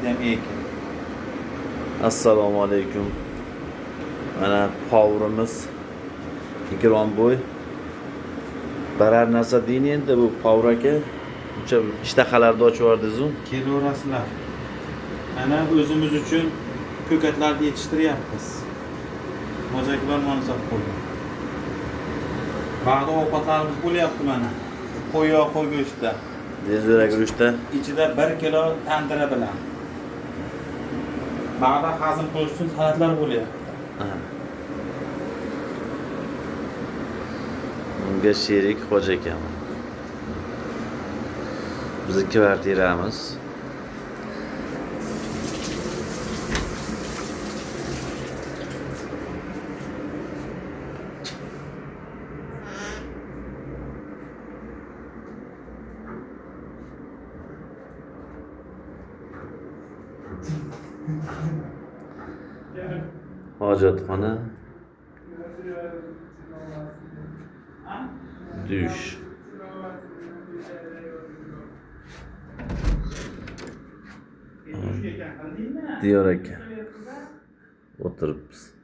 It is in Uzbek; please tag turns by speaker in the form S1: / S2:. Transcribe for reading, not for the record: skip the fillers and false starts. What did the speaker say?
S1: Narxida ham ekin.
S2: Assalomu alaykum. Mana povrimiz Ikrom bo'y. Biror narsa deyin endi bu povur aka. Uncha ishtahalarni ochib yubordingiz-u.
S1: Kelaverasizlar. Mana o'zimiz uchun ko'katlarni yetishtiryapmiz. Mo'jaklar mana solib qo'ydim. Bag'da ovqatlarimiz bo'lyapti mana. Qo'y yog', qo'y go'shtida.
S2: Tezroq guruchda.
S1: Ichida 1 kilo tandira bilan. Bag'da hazm qilish uchun salatlar bo'lyapti.
S2: Aha. Unga sherik Hoji akam. Bizni kvartiramiz. Hojatxona, dush. Diyor aka. O'tiribmiz.